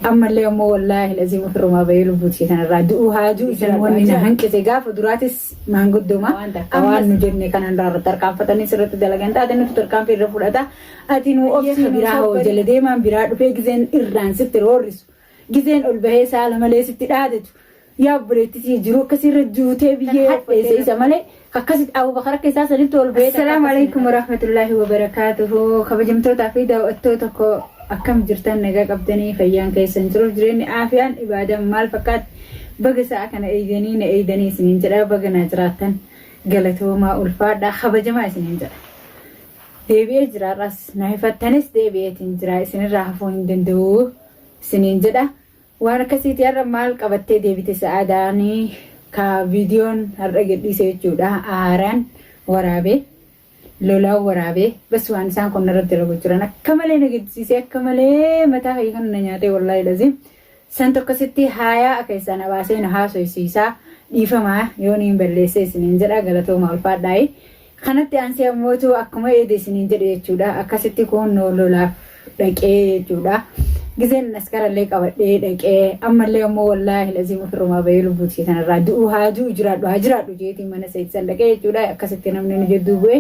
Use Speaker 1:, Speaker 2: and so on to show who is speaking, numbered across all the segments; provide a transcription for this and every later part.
Speaker 1: Ammallee ammoo wallaahi laziim ofirrumaa bahee lubbuutii kanarraa du'uu haa du'u isin wanni na hanqise gaafa duraatis maanguddoma waan takka waan nu jenne kanan irraa tarkaanfatanii sirratti dalagan taate nuti tarkaanfii irra fudhata ati nu obsii biraa hoo jala deemaan biraa dhufee gizeen irraan sitti roorrisu gizeen ol bahee saala malee sitti dhaadatu yaa obboleettitii jiru akkasirra duutee biyyee hadheesse isa malee akkasitti Abubakar akka isaa sanitti ol bahee. Assalaamu alaikum warahmatullaahi wabarakaatuhu. Kabajamtootaa fi daawwattoota koo, akkam jirtan? Nagaa qabdanii? Fayyaan keessan, jiruuf jireenyi, aafiyaan, ibaadaan maal fakkaatti? Baga sa'a kana eeydanii na eeydanii isiniin jedha. Baga naa jiraattan, galatoomaa, ulfaadhaa, kabajamaa isiniin jedha. Deebi'ee jiraarraas na hifattanis deebi'eetiin jira, isinirraa hafuu hin danda'u isiniin jedha. Waan akkasiiti. Har'a maal qabattee deebite sa'aadaanii? Ka viidiyoon har'a gadhiise jechuudha. Aaraan waraabee, lolaan waraabee, bas waan isaan kun irratti dalagu jiran akka malee na gaddisiisee, akka malee mataa kiyya kana na nyaatee. Wallaahi laziim san tokkositti haayaa akka isaa na baasee na haasoysiisaa. Dhiifamaa yoo niin balleessee isiniin jedha. Galatooma, ulfaadhaayi. Kanatti aansee ammootu akkuma eede isiniin jedhe jechuudha. Akkasitti kun lolaaf dhaqee jechuudha. Gizeen askarallee qabadhee dhaqee, ammallee ammoo wallaahi laziim ofirrumaa bahee lubbuutii kanarraa du'uu haa du'u, jiraadhu haa jiraadhu jeetiin mana seetsisan dhaqee jechuudha. Akkasitti namni nu jidduu bu'e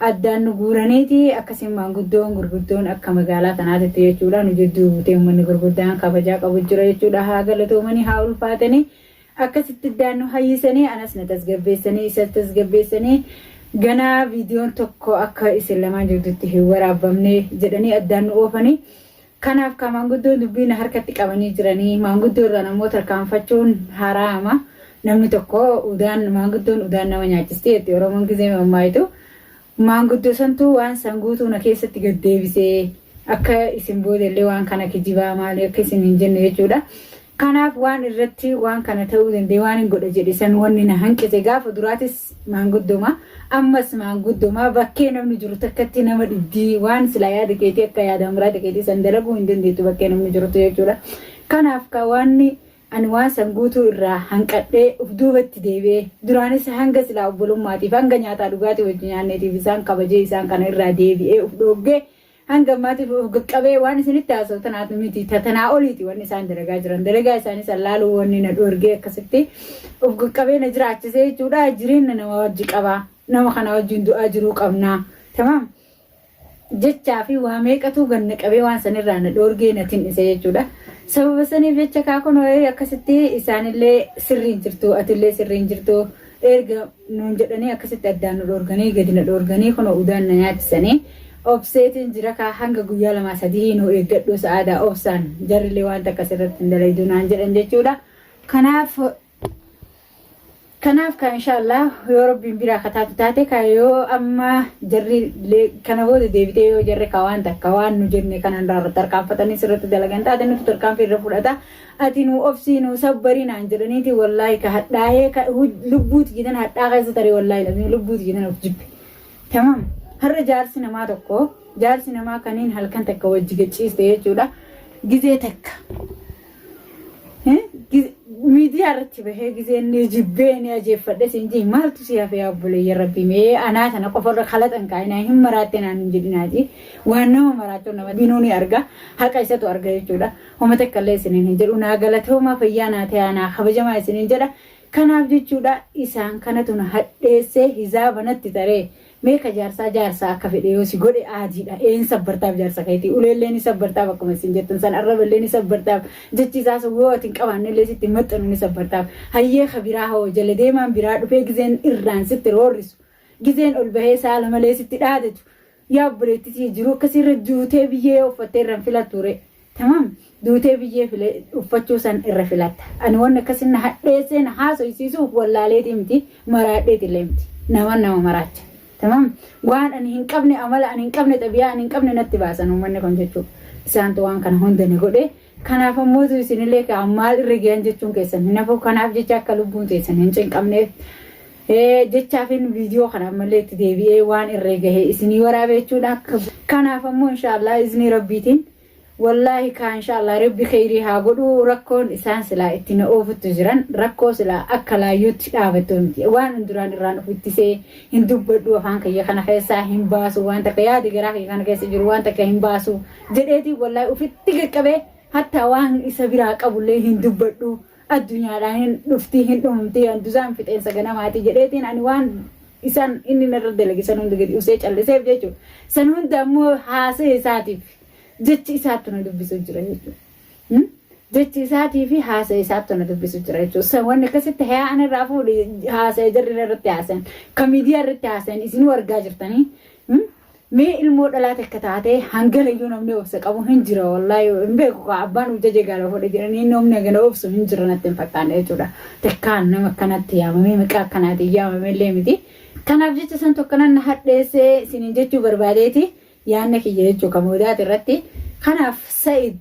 Speaker 1: addaan nu guuraniiti. Akkasiin maanguddoon gurguddoon akka magaalaa tanaatitti jechuudha nu jidduu buutee, uummanni gurguddaan kabajaa qabu jira jechuudha. Haa galatoomanii, haa ulfaatanii. Akkasitti addaan nu hayyisanii, anas na tasgabbeessanii, isas tasgabbeessanii, ganaa viidiyoon tokko akka isin lamaan jidduutti hin waraabamne jedhanii addaan nu oofanii. Kanaaf ka maanguddoon dubbii na harkatti qabanii jiranii, maanguddoo irraa namoota tarkaanfachuun haraama. Namni tokko udaan maanguddoon udaan nama nyaachisti jetti Oromoon gizee mammaayitu. Maanguddoo santuu waan san guutuu na keessatti gad deebisee, akka isin booda illee waan kana kijibaa maali akka isin hin jenne jechuudha. Kanaaf waan irratti waan kana ta'uu danda'e, waan hin godha jedhe san wanni na hanqise gaafa duraatis maanguddoma, ammas maanguddoma. Bakkee namni jiru takkatti nama dhibdii, waan silaa yaada keetii akka yaada muraada keetii san dalaguu hin dandeettu bakkee namni jirutu jechuudha. Kanaaf ka waanni ani waan san guutuu irraa hanqadhee uf duubatti deebi'ee, duraanis hanga silaa obbolummaatiif, hanga nyaataa dhugaatii wajji nyaanneetiif isaan kabajee, isaan kana irraa deebi'ee uf dhooggee, hanga ammaatiif uf qaqqabee waan isinitti haasa'u tanaatu miti, tanaa oliiti wanni isaan dalagaa jiran. Dalagaa isaanii san laaluu wanni na dhoorgee akkasitti uf qaqqabee na jiraachisee jechuudha. Jireenya nama wajji qabaa, nama kana wajjin du'aa jiruu qabnaa tamaam jechaa fi waa meeqatu ganna qabee waan sanirraa na dhoorgee na tin'ise jechuudha. Sababa saniif jecha kaakun akkasitti isaanillee sirriin jirtu, atillee sirriin jirtu erga nuun jedhanii, akkasitti addaan nu dhoorganii, gadi na dhoorganii, kun udaan na nyaachisanii obseetiin jira. Kaa hanga guyyaa 2 3 nu eeggadhu sa'aadaa, obsaan jarrillee waan takka sirratti hin dalaydu naan jedhan jechuudha. Kanaaf kan inshaallah yoo Rabbiin biraa kataatu taate, ka yoo amma jarri kana booda deebitee yoo jarri ka waan takka waan nu jenne kanan irraa tarkaanfatanii sirratti dalagan taate, nuti tarkaanfii irra fudhata, ati nu obsii, nu sabbarii naan jedhaniiti. Wallaahi ka hadhaa'ee ka lubbuuti jedhan hadhaa keessa taree, wallaahi lubbuuti jedhan of jibbe. Tamam. Har'a jaarsi namaa tokko, jaarsi namaa kaniin halkan takka wajji gachiiste jechuudha. Gizee takka miidiyaa irratti bahee gizee inni jibbee ni ajeeffadhe siin jee, maaltu si hafe yaa obboleeyyan Rabbii? Mee anaa tana qofarra kalaqan kaa'inaa, hin maraatte naan hin jedhinaati. Waan nama maraachuu nama binuu ni arga, haqa isatu arga jechuudha. Homa takka illee isiniin hin jedhu. Naa galatoomaa, fayyaa naa ta'aa, naa kabajamaa isiniin jedha. Kanaaf jechuudha isaan kanatu na hadheessee hizaaba natti taree. Mee ka jaarsaa jaarsaa akka fedhe yoo si godhe aadiidha. Een sabbartaaf jaarsa keetii. Uleellee ni sabbartaaf, akkuma isin jettan san arraballee ni sabbartaaf. Jechi isaa sun yoo ati hin qabaanne illee sitti maxxanu ni sabbartaaf. Hayyee ka biraa hoo jala deemaan biraa dhufee gizeen irraan sitti roorrisu. Gizeen ol bahee saala malee sitti dhaadatu. Yaa obboleettitii jiru akkasirra duutee biyyee uffattee irra hin filattu ree? Tamam. Duutee biyyee file uffachuu san irra filatta. Ani wanni akkasin na hadheessee na haasoysiisuuf wallaaleetii miti, maraadheetillee miti. Nama nama maraacha. Tamam. Waan ani hin qabne, amala ani hin qabne, xabiyaa ani hin qabne natti baasan uummanni kun jechuudha. Isaantu waan kana hunda ni godhe. Kanaaf ammootu isinillee kaa maal irra gahan jechuun keessan hin hafu. Kanaaf jecha akka lubbuun teessan hin cinqamneef jechaafin viidiyoo kana ammallee itti deebi'ee waan irra gahe isinii waraabe jechuudha. Kanaaf ammoo inshaallah iznii Rabbiitiin, wallaahi kaa inshaallah Rabbi kheyrii haa godhu. Rakkoon isaan silaa itti na oofuttu jiran rakkoo silaa akka laayyootti dhaabattu miti. Waan duraan irraan of ittisee hin dubbadhu, afaan kiyya kana keessaa hin baasu, waan takka yaadi garaa kiyya kana keessa jiru waan takka hin baasu jedheeti, wallaahi ufitti qaqqabee. Hattaa waan isa biraa qabullee hin dubbadhu. Addunyaadhaan hin dhufti hin dhumti handusaan fixeensa ganamaati jedheetiin ani waan isaan inni narra dalage san hunda gadi usee calliseef jechuudha. San hunda ammoo haasa'e isaatiif jechi isaattu na dubbisu jira jechuudha. Jechi isaatii fi haasa'e isaattu na dubbisu jira jechuudha. San wanni akkasitti hayaa ana irraa fuudhe haasa'e jarri irratti haasa'an kan miidiyaa irratti haasa'an isinuu argaa jirtanii. Mee ilmoo dhalaa takka taatee hangana iyyuu namni obsa qabu hin jira wallaahi hin beeku kaa abbaan ujjaje gaala fudhe jedhanii namni hangana obsu hin jira natti hin fakkaanne jechuudha. Takkaan nama akkanatti yaamamee maqaa akkanaatiin yaamamee illee miti. Kanaaf jecha san tokkanan na hadheessee isiniin jechuu barbaadeeti yaanna kiyya jechuu kan boodaati irratti. Kanaaf Sa'id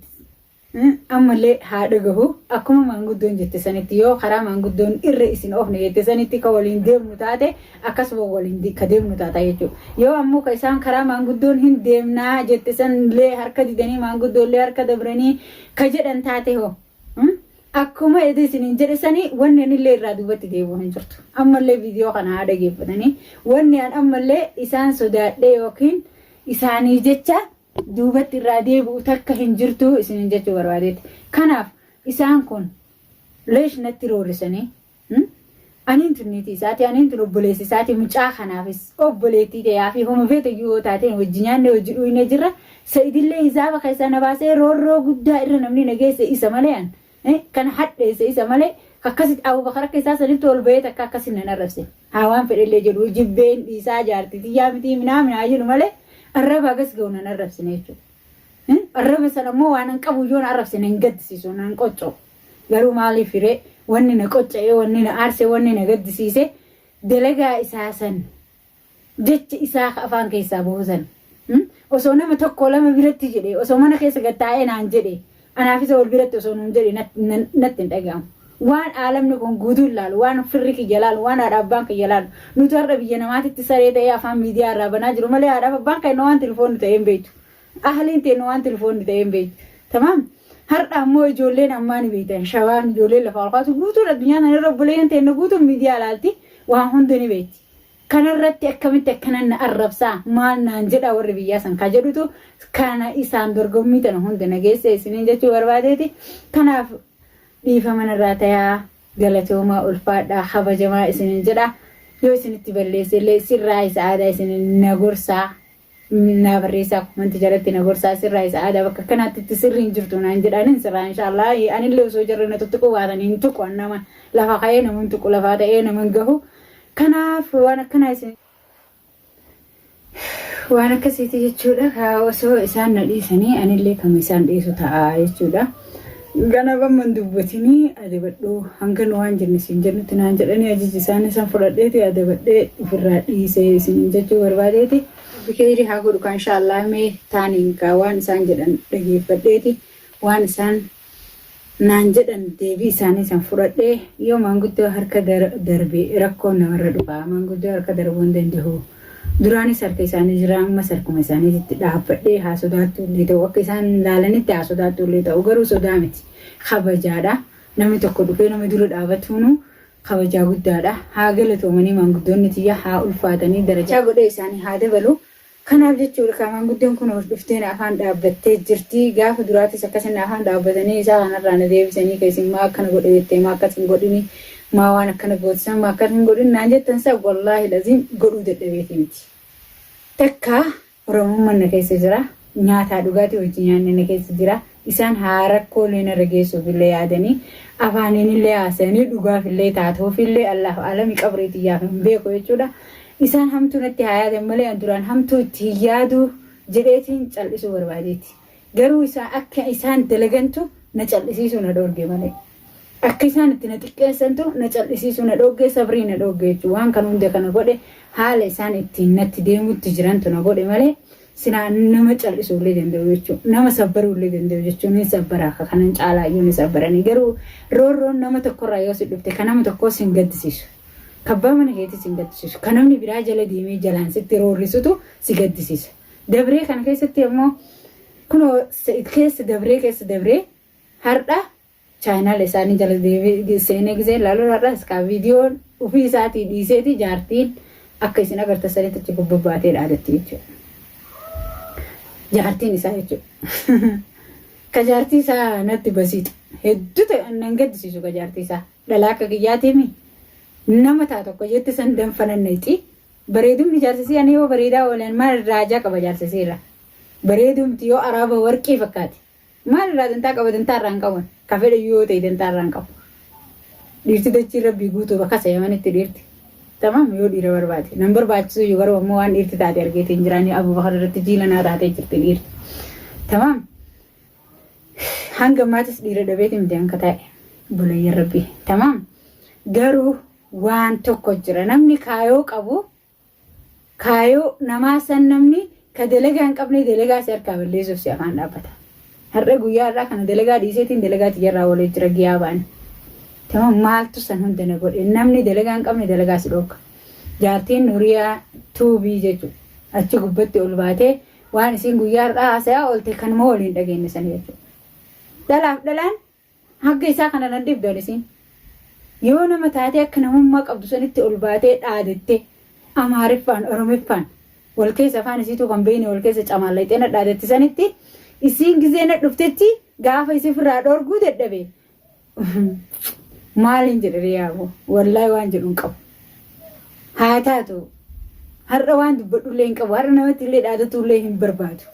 Speaker 1: Ammallee haa dhagahu akkuma maanguddoon jette sanitti yoo karaa maanguddoon irra isin oofne jette sanitti ka waliin deemnu taate akkasuma waliin ka deemnu taata jechuudha. Yoo ammoo ka isaan karaa maanguddoon hin deemnaa jette sanillee harka didanii maanguddoollee harka dabranii ka jedhan taate hoo akkuma edi isiniin jedhe sanii wanni anillee irraa duubatti deebi'u hin jirtu. Ammallee viidiyoo kana haa dhageeffatanii wanni an ammallee isaan sodaadhee yookiin isaanii jecha duubatti irraa deebi'u takka hin jirtu isiniin jechuu barbaadeeti. Kanaaf isaan kun leesh natti roorrisanii aniin tun niitii isaati aniin tun obboleessi isaati mucaa kanaafis obboleettii ta'ee fi homa feete iyyuu yoo taate wajji nyaanne wajji dhuyne jirra. Sa'idillee hisaaba keessaa na baasee roorroo guddaa irra namni na geesse isa malee an kan hadheesse isa malee akkasitti Abubakar akka isaa sanitti ol bahee takka akkasitti nan arrabse. Haa waan fedhellee jedhu jibbeen dhiisaa jaartii tiyyaa mitii minaa minaa jedhu malee arraba hagas ga'u nan arrabsine jechuudha. Arraba sana immoo waan an qabu yoo na arrabsine hin gaddisiisu nan qocca'u. Garuu maaliif hiree wanni na qocca'ee wanni na aarse wanni na gaddisiise dalagaa isaa san jechi isaa ka afaan keessaa bahu san osoo nama tokko lama biratti jedhe osoo mana keessa gad taa'ee naan jedhe anaaf isa wal biratti osoo nuun jedhe natti hin dhaga'amu. Waan aalamni kun guutuun laalu, waan firri kiyya laalu, waan haadha abbaan kiyya laalu. Nuti har'a biyya namaatitti saree ta'ee afaan miidiyaa irraa banaa jiru malee haadhaaf abbaan keenya waan telefoonni ta'ee hin beektu. Ahliin teenya waan telefoonni ta'ee hin beektu. Tamaam. Har'a ammoo ijoolleen ammaa ni beektan. Shawaan ijoolleen lafa ol kaatu guutuun addunyaa kana irra obboleeyyan teenya guutuun miidiyaa laalti waan hunda ni beekti. Kanarratti akkamitti akkanan na arrabsaa maal naan jedhaa warri biyyaa san ka jedhutu kana isaan dorgommii tana hunda na geesse isiniin jechuu barbaadeeti. Kanaaf dhiifama narraa tayaa galatoomaa ulfaadhaa kabajamaa isiniin jedha. Yoo isinitti balleesse illee sirraa isa aadaa isiniin na gorsaa naa barreessaa komanti jalatti na gorsaa sirraa isa aadaa bakka akkanaatti itti sirriin jirtu naan jedhaanin sirraa inshaallah anillee osoo jarri na tuttuquu baatanii hin tuqu nama lafa ka'ee nama hin tuqu lafaa ta'ee nama hin gahu. Kanaaf waan akkanaa isin waan akkasiiti jechuudha. Kaa osoo isaan na dhiisanii anillee kama isaan dhiisu ta'a jechuudha. Gana bamman dubbatinii adabadhu hanga nu waan jenne siin jennutti naan jedhanii ajaja isaanii san fudhadheeti adabadhee ofirraa dhiisee isiniin jechuu barbaadeeti. Rabbi keeyrii haa godhu kaa inshaallah mee taaniin kaa waan isaan jedhan dhageeffadheeti waan isaan naan jedhan deebii isaanii san fudhadhee yoo maanguddoo harka darbe rakkoon namarra dhufa maanguddoo harka darbuu hin danda'u duraanis harka isaanii jira ammas harkuma isaaniitti dhaabbadhee haa sodaattu illee ta'u akka isaan laalanitti haa sodaattu illee ta'u garuu sodaa miti kabajaadha namni tokko dhufee nama dura dhaabatuunu kabajaa guddaadha haa galatoomanii maanguddoonni tiyya haa ulfaatanii darajaa godhee isaanii haa dabalu Kanaaf jechuudha kaa maanguddoon kun of dhuftee na afaan dhaabbattee jirti. Gaafa duraatis akkasin na afaan dhaabbatanii isaa kanarraa na deebisanii ka isin maa akkana godhe jettee maa akkas hin godhini maa waan akkana gootisan maa akkas hin godhin naan jettan san wallaahi laziim godhuu dadhabeetii miti. Takka Oromummaan na keessa jira. Nyaataa dhugaatii wajji nyaanne na keessa jira. Isaan haa rakkoolee narra geessuuf illee yaadanii afaaniin illee haasa'anii dhugaaf illee taatuuf illee Allaahu alami qabrii tiyyaaf hin beeku jechuudha. Isaan hamtuu natti haa yaadan malee an duraan hamtuu itti hin yaadu jedheetiin cal'isuu barbaadeeti. Garuu isaan akka isaan dalagantu na cal'isiisuu na dhoorge malee. Akka isaan itti na xiqqeessantu na cal'isiisuu na dhoogge sabrii na dhoogge jechuudha. Waan kan hunda kana godhe haala isaan ittiin natti deemutti jirantu na godhe malee silaa nama cal'isuu illee danda'u jechuudha. Nama sabbaruu illee danda'u jechuun ni sabbara akka kanan caalaa iyyuu ni sabbaranii garuu roorroon nama tokkorraa yoo si dhufte kan nama tokkoo sin gaddisiisu. Kabbaa mana keetii sin gaddisiisu. Kan namni biraa jala deemee jalaan sitti roorrisutu si gaddisiisa. Dabree kana keessatti ammoo kunoo keessa dabree keessa dabree har'a chaayinaala isaanii jala deemee seenee gisee ilaalu har'as kaa viidiyoon ofii isaatii dhiiseeti jaartiin akka isin agartan sanitti achi gubbabbaatee dhaadatti jechuudha. Jaartiin isaa jechuudha. Ka jaartii isaa natti basiixa. Hedduu ta'e nan gaddisiisu ka jaartii isaa. Dhalaa akka kiyyaatiimi nama taa tokko jette san danfa nan nayxi. Bareedumni jaarsisii ani yoo bareedaa oolan maal irraa ajaa qaba jaarsisii irraa. Bareedumti yoo araaba warqii fakkaate. Maal irraa dantaa qaba dantaa irraa hin qaban. Ka fedhe yoo ta'e dantaa irraa hin qabu. Dhiirti dachiin rabbii guutuu bakasa yamanitti dhiirti. Tamaam yoo dhiira barbaade. Nan barbaachisu iyyuu garuu ammoo waan dhiirti taate argeetiin jiraanii Abubakar irratti jiila naa taatee jirti dhiirti. Tamaam. Hanga ammaatis dhiira dhabeeti miti hanka taa'e. Buleeyyan rabbii. Tamaam. Garuu waan tokko jira. Namni kaayoo qabu kaayoo namaa san namni ka dalagaa hin qabne dalagaa si harkaa balleessuuf si afaan dhaabbata. Har'a guyyaa har'aa kana dalagaa dhiiseetiin dalagaa tiyyarraa oolee jira giyaa ba'an. Tamaam maaltu san hunda na godhe namni dalagaa hin qabne dalagaa si dhoorka. Jaartiin Nuriyaa tuubii jechuudha. Achi gubbatti ol baatee waan isiin guyyaa har'aa haasayaa oolte kanuma waliin dhageenye san jechuudha. Dhalaaf dhalaan Hagga isaa kana nan dhibdu ani isiin. Yoo nama taatee akka namummaa qabdu sanitti ol baatee dhaadatte Amaariffaan Oromiffaan wal keessa afaan isiituu kan beeyne wal keessa camaallayxee na dhaadatti sanitti isiin gizee na dhuftetti gaafa isii ofirraa dhorguu dadhabe maaliin jedhe ree yaaboo wallaahi waan jedhu hin qabu. Haa taatu har'a waan dubbadhullee hin qabu har'a namatti illee dhaadatullee hin barbaadu.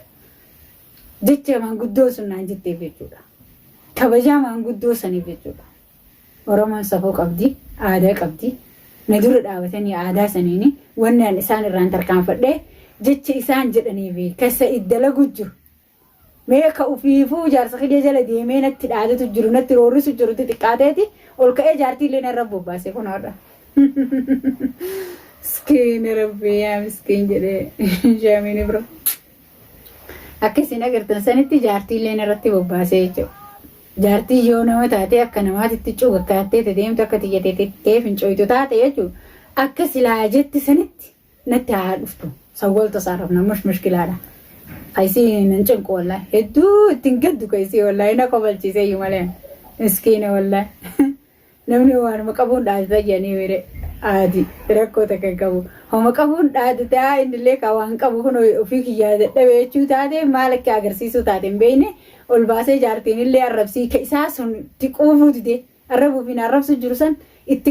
Speaker 1: Jecha maanguddoo sun naan jetteef jechuudha. Kabajaa maanguddoo saniif jechuudha. Oromoon safuu qabdi, aadaa qabdi. Na dura dhaabatanii aadaa saniini wanni an isaan irraan tarkaanfadhee jecha isaan jedhaniif ka Sa'id dalagu jiru. Mee ka ufiifuu jaarsa kiyya jala deemee natti dhaadatu jiru, natti roorrisu jiru xixiqqaateeti ol ka'ee jaartii illee narra bobbaase kun har'a. Miskiin rabbi yaa miskiin jedhee shaamiin ibro. Akka isin agartan sanitti jaartiillee narratti bobbaasee jechuudha. Jaartii yoo nama taatee akka namaatitti cugakkaattee deemtu akka tiyya teettee fincooytu taate jechuudha. Akka silaa jetti sanitti natti haa dhuftu. Sawwal tasaarrafna mush mushkilaadha. Kaisii nan cinqu wallahi. Hedduu ittiin gaddu kaisii wallahi na kobalchiisee iyyuu malee. Miskiina wallahi. Namni waanuma qabuun dhaadata jedhanii mire aadi rakkoo takka hin qabu. Homa qabuun dhaadata innillee ka waan qabu kun ofii kiyyaa dadhabe jechuu taate maal akka agarsiisuu taate hin beekne ol baasee jaartiin illee arrabsii ka isaa sun itti quufuu dide arrabuuf hin arrabsu jiru san itti.